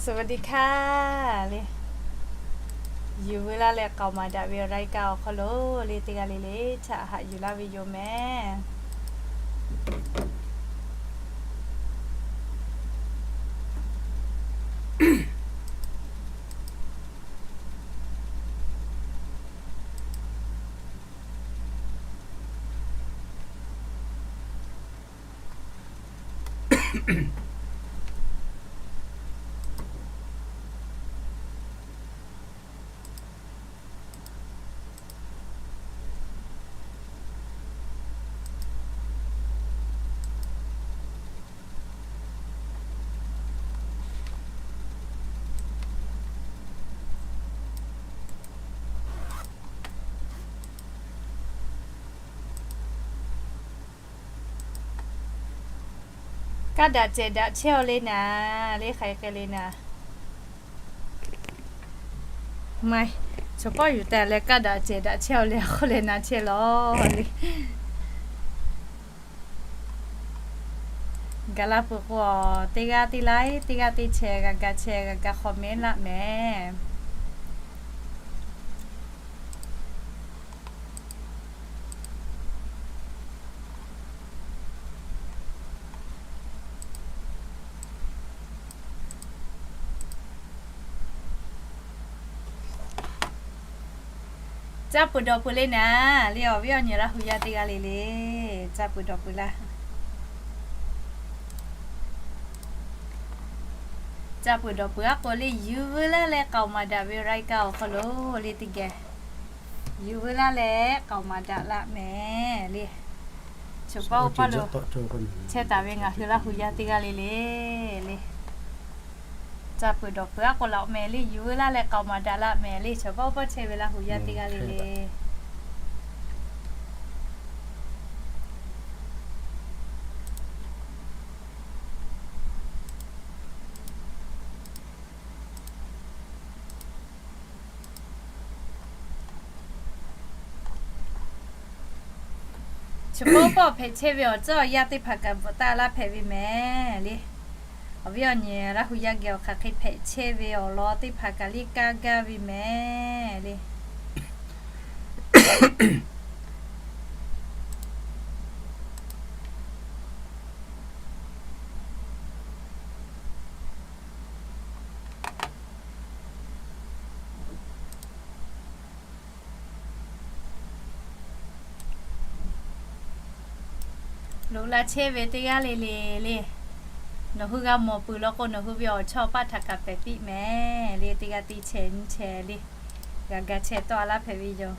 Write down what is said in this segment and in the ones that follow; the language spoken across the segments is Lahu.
สวัสดีค่ะ le. Yuˬ veu laˇ leh k'aoˍ maˍ daꞈ ve awˬ รายการ awˬ hk'aw lo le teˇ g'aˇ le le htaꞈ haꞈ yuˬ laˇ ve yoˬ mehˍ. Kaˇ daꞈ cehˬ daꞈ chehˇ-aw le naˍ, le hk'aˬ hk'e le naˍ. Maˇ, chaw pawˆ yuˬ tehꞈ leh kaˇ daꞈ cehˬ daꞈ chehˇ-aw le, a hk'oˆ leh na chehˇ lawˬ le. Gaˬ la peuˬ k'o, teˇ g'aˇ teˇ laiˉ, teˇ g'aˇ teˇ chehˇ, g'a ga chehˇ, g'a ga hk'aw mehˉ laˆ mehˍ. Caˇ peuˬ dawˬ peuˬ le naˍ, le awˬ viˉ awˬ nyi Laˇ hu yaˇ teˇ g'aˇ le le, caˇ peuˬ dawˬ peuˬ laˇ. Caˇ peuˬ dawˬ peuˬ aˉ k'o le, yuˬ veu laˇ leh k'aoˍ maˍ daꞈ ve รายการ awˬ hk'aw lo le teˇ geh yuˬ veu laˇ leh k'aoˍ maˍ daꞈ laˆ mehˍ le. Chaw pawˆ oˇ paˇ lo chehˇ taˍ ve ngaˬ hui Laˇ hu yaˇ teˇ g'aˇ le le, le caˇ peuˬ dawˬ peuˬ aˉ k'o laꞈ mehˍ le, yuˬ veu laˇ leh k'aoˍ maˍ daꞈ laˆ mehˍ le. Chaw pawˆ oˇ paˇ chehˇ ve Laˇ hu yaˇ teˇ g'aˇ le le. Chi k'oˆ pawˆ hpehꞈ chehˇ ve awˬ tcuhˉ awˬ yanˇ teˇ hpaˍ kaꞈ bvuhꞈ taˆ laˇ hpehꞈ ve mehˍ le. Awˬ viˉ awˬ nyi Laˇ hu yaˇ geh awˬ hk'aˬ hk'e hpehꞈ chehˇ ve awˬ lawn teˇ hpaˍ kaꞈ liˇ kaˇ gaˇ ve mehˍ le. Loꞈ la chehˇ ve teˇ g'aˇ le le le, nawˬ hui g'a mawˬ peuˬ law k'o, nawˬ hui ve awˬ chawˇ paˆ htaꞈ kaꞈ pehˬ piˇ mehˍ le. Teˇ g'aˇ teˇ chehˇ nyiˇ chehˇ le, g'a ga chehˇ tawˆ laˇ hpehꞈ ve yoˬ.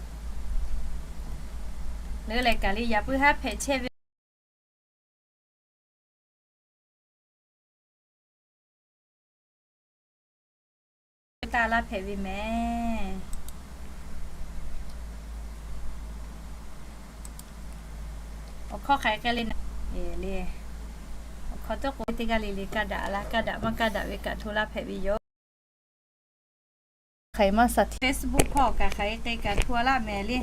Leuˉ leh kaˬ le yaꞈ puiˉ haˉ hpehꞈ chehˇ ve taˇ laˇ hpehꞈ ve mehˍ. Awˬ hkawˇ hk'aˬ hk'e le naˍ, le, awˬ hkawˇ tawˇ k'o teˇ g'aˇ le le kaˇ daꞈ laˇ, kaˇ daꞈ maˇ kaˇ daꞈ ve kaꞈ hto laˇ hpehꞈ ve yoˬ. Hk'aˬ hk'e maˇ saˍ htiˇ Facebook hpawˇ kaꞈ hk'aˬ hk'e kaꞈ hto laˇ mehˍ le.